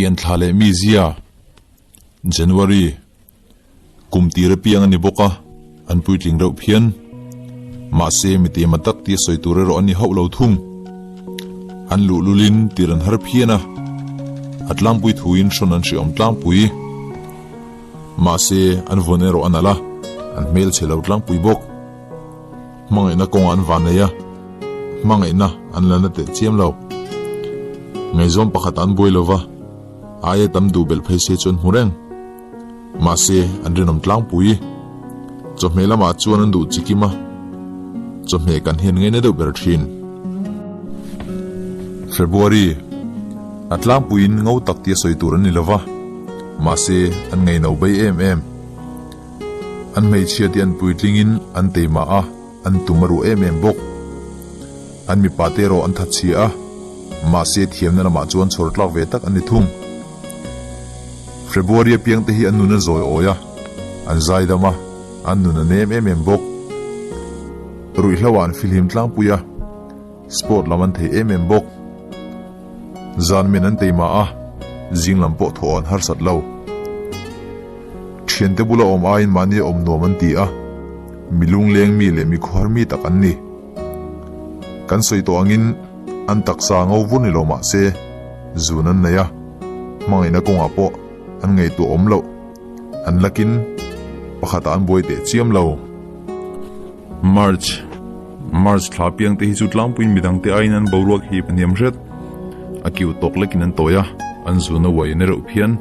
Pian thla leh mizia, January, kum tir apiang a ni bawk a, an puitling reuh phian. Mahse, mi tema tak tia sawi tur erawh a ni hauh lo thung. An luhlulin tir an har phian a, a tlangpui thuin hrawn an hreawm tlangpui. Mahse, an vawn erawh a nalh a, an hmelchhe lo tlangpui bawk. Hmangaihna kawngah an van nei a, hmangaihna an la na teh chiam lo. Ngaihzawm pakhat an buai lova, aia tam duh belh phei se chu an hmu reng. Mahse, an rinawm tlangpui. Chawhmeh lamah chuan an duh chikim a, chawhmeh kan hian ngaina deuh ber thin. February, A tlangpuiin ngo tak tia sawi tur an ni lova, mahse, an ngaino bei em em. An hmeichhia te an puitlingin an teima a, an tum a ruh em em bawk. An mipa te erawh an thatchhia a, mahse thiamna lamah chuan chhawr tlak ve tak an ni thung. February apiang te hi an nun a zawi awi a, an zaidam a, an nun a nem em em bawk. Ruihhlo ah an fihlim tlangpui a, sport lam an thei em em bawk. Zan men an teima a, zing lam pawh thawh an harsat lo. Thiante bula awm aiin mahni a awm nuam an ti a, mi lungleng mi leh mi khuar mi tak an ni. Kan sawi tawh angin an taksa ngo vur ni lo mah se, zun an nei a, hmangaihna kawngah pawh an ngaihtuah awm loh. An lakin pakhatah an buai teh chiam lo. March, March thla piang te hi chu tlangpuiin midangte aiin an boruak hip a hniam hret. A kiu tawk lekin an tawi a, an zun a uai na reuh phian.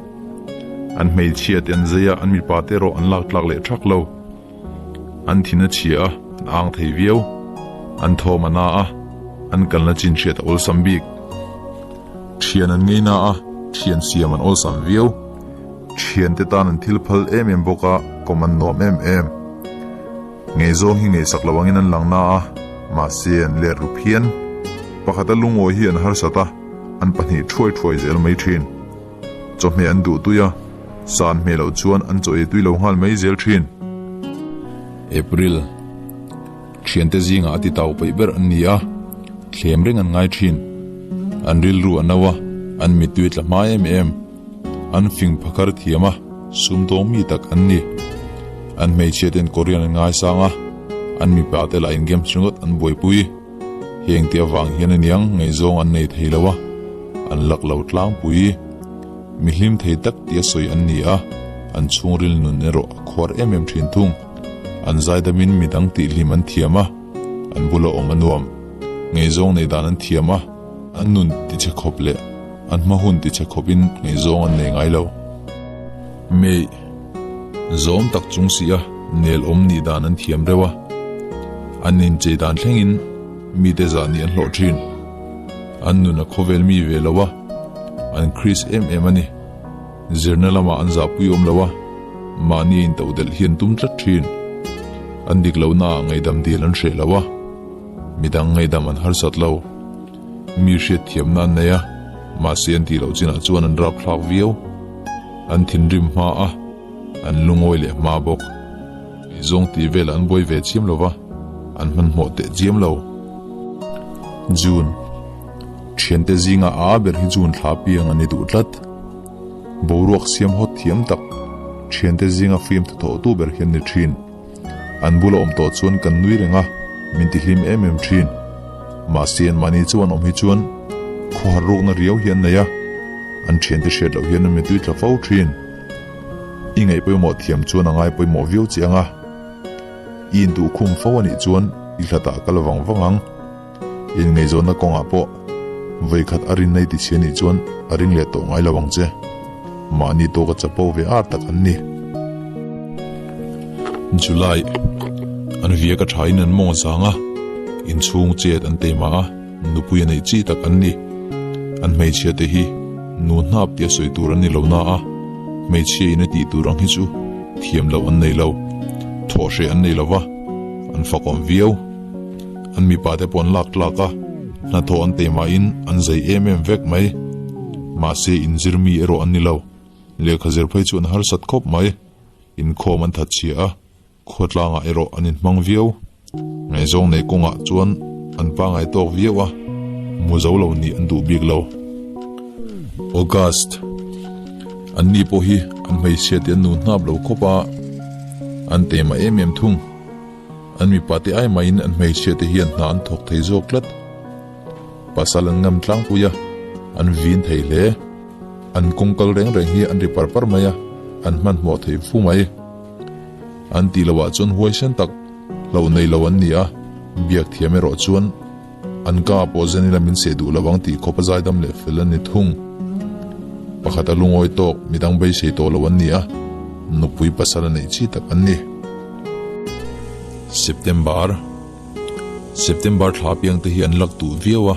An hmeichhia te an zai a, an mipa te erawh an lak tlak leh thak lo. An thin a chhia a, an ang thei viau. An thawm a na a, an kalna chin hriat a awlsam bik. Thian an ngei na a, thian siam an awlsam viau. Thiante tan an thil phal em em bawk a, kawm an nuam em em. Ngaihzawng hi ngaihsak lo angin an lang na a, mahse an let ru phian. Pakhata lungawi hi an harsat a, an pahnih thuai thuai zel mai thin. Chawhmeh an duh tui a, sa an hmeh loh chuan an chaw ei tui lo nghal mai zel thin. April, Thiante zingah a ti tau peih ber an ni a, thlem reng an ngai thin. An rilru a no a, an mittui tla hma em em. An fing phakar thiam a, sumdawng mi tak an ni. An hmeichhia ten Korean an ngaisang a, an mipa te lah in games ringawt an buaipui. Heng te avang hian aniang ngaihzawng an nei thei lo a, an lak lo tlangpui. Mi hlim thei tak tia sawi an ni a, an chhungril nun erawh a khuar em em thin thung. An zaidamin midang tihhlim an thiam a, an bula awm a nuam. Ngaihzawng nei dan an thiam a, an nun tichhe khawp leh an hma hun tichhe khawpin ngaihzawng an nei ngai lo. Mei, zawm tak chung si a nel awm nih dan an thiam reuh a, an inchei dan thlengin mite zah nih an hlawh thin. An nun a khawvel mi ve lo a, an Kris em em a ni. Zirna lamah an zahpui awm lo a, mahni a intodelh hi an tum tlat thin. An dik lohnaah ngaihdam dil an hreh lo a, midang ngaihdam an harsat lo. Mi hriatthiamna an nei a, mahse an tih loh chinah chuan an rapthlak viau. An thinrim hma a, an lungawi leh hma bawk. Eizawng tih velah an buai ve chiam lo va, an hmanhmawh teh chiam lo. June, Thiante zinga a ber hi June thla piang a ni duh tlat. Boruak siam hawt thiam tak, thiante zinga fim thathawhtu ber hi an ni thin. An bula awm tawh chuan kan nui reng a, min ti hlim em em thin. Mahse anmahni chu an awm hi chuan khawhar rukna riau hi an nei a, an thiante hriat loh hian an mitui tla fo thin. I ngaih pawimawh thiam chuan a ngai pawimawh viau che ang a, i intuhkhum fo a nih chuan i hlatah kal vang vang ang. Inngaihzawnna kawngah pawh vawikhat a rin nei ti chhia nih chuan a ring leh tawh ngai lo ang che. Mahni tawka chapo ve ar tak an ni. July, An viak a thain an mawng a zang a, inchhung chet an teima a, nupui a neih chi tak an ni. An hmeichhia te hi nu hnap tia sawi tur an ni lo na a, hmeichhia in a tih tur ang hi chu thiam loh an nei lo, thawhhreh an nei lo va, an fakawm viau. An mipa te pawh an lak tlak a, hnathawh an teimahin an zei em em vek mai. Mahse inzir mi erawh an ni lo. Lehkha zir phei chu an harsat khawp mai. Inkhawm an that chhia a, khawtlangah erawh an inhmang viau. Ngaihzawng nei kawngah chuan an pangai tawk viau a, mu zo lo nih an duh bik lo. August. Anni pawh hi an hmeichhia te an nu hnap lo khawp a, an tema em em thung. An mipa te ai mahin an hmeichhia te hian hna an thawk thei zawk tlat. Pasal an ngam tlangpui a, an vin thei hle. An kawng kal reng reng hi an ri par par mai a, an hmanhmawh thei fu mai. An tih loh ah chuan huaisen tak hlauh nei lo an ni a, biak thiam erawh chuan an ka pawh zen ila min seh duh lo ang tih khawp a zaidam leh fel an ni thung. Pakhat a lungawi tawk midang beisei tawh lo an ni a, nupui pasal a neih chi tak an ni. September September thla piang te hi an lak duh viau a.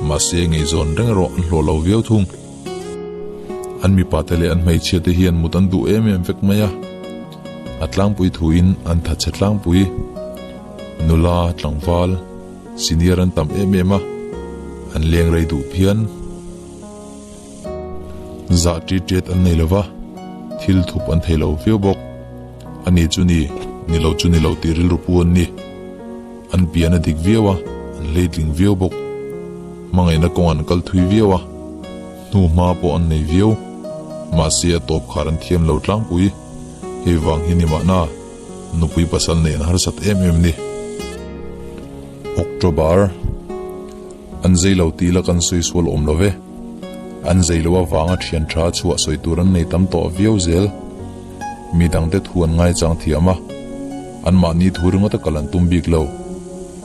Mahse, ngaihzawn reng erawh an hlawh lo viau thung. An mipate leh an hmeichhiate hian mut an duh em em vek mai a. A tlangpui thuin an thatchhe tlangpui. Nula, tlangval, senior an tam em em a, an leng rei duh phian. Zah ṭit ṭet an nei lo va, thil thup an thei lo viau bawk. A ni chu ni, ni lo chu ni lo tih rilru pu an ni. An pian a dik viau a, an hleitling viau bawk. Hmangaihna kawng an kal thui viau a, hnu hma pawh an nei viau. Mahse a tawp khar an thiam lo tlangpui. Hei vang hi ni mahna, nupui pasal neih an harsat em em ni. October, An zei lo tih la kan sawi sual awm lo ve. An zei lo avanga thian tha chhuah sawi tur an nei tam tawh viau zel. Mi dangte thu an ngaichang thiam a, anmahni thu ringawta kal an tum bik lo.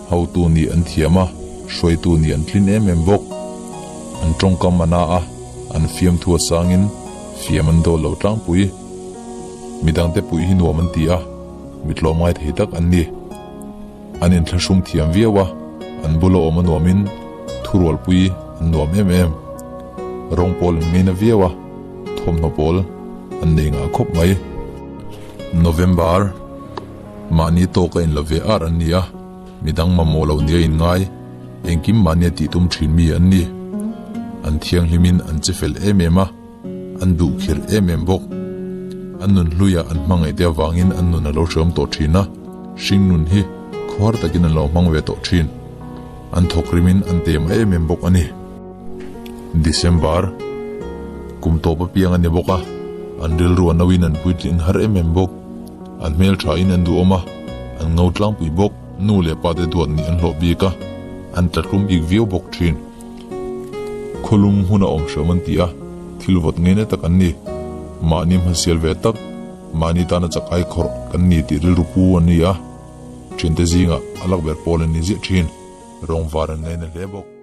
Hotu nih an thiam a, hruaitu nih an tlin em em bawk. An tawngkam a na a, an fiamthu a sangin fiam an dawl lo tlangpui. Mi dangte puih hi nuam an ti a, mi tlawmngai thei tak an ni. An inthlahrung thiam viau a, an bula awm a nuamin thurualpui an nuam em em. Rawng pawl an ngaina viau a, thawmhnaw pawl an nei ngah khawp mai. November, Mahni tawk a inla ve ar an ni a, midang mamawh lo nia inngai, engkim mahnia tih tum thin mi an ni. An thianghlimin an che fel em em a. An duh khirh em em bawk. An nun hluiah an hmangaih te avangin an nun a lo hreawm tawh thin a, hring nun hi khuar takin an lo hmang ve tawh thin. An thawk rimin an tema em em bawk a ni. December, Kum tawp apiang a ni bawk a, an rilru a nauin an puitling har em em bawk. An hmel thain an duhawm a, an ngo tlangpui bawk. Nu leh pa te duat nih an hlawh bik a, an tlatlum bik viau bawk thin. Khawlum hmun a awm hreawm an ti a, thil vawt ngei na tak an ni. Mahni hmasial ve tak, mahni tana chak ai khawrh kan ni tih rilru pu an ni a, thiante zingah a lak ber pawl an ni ziah thin. Rawng var an ngaina hle bawk.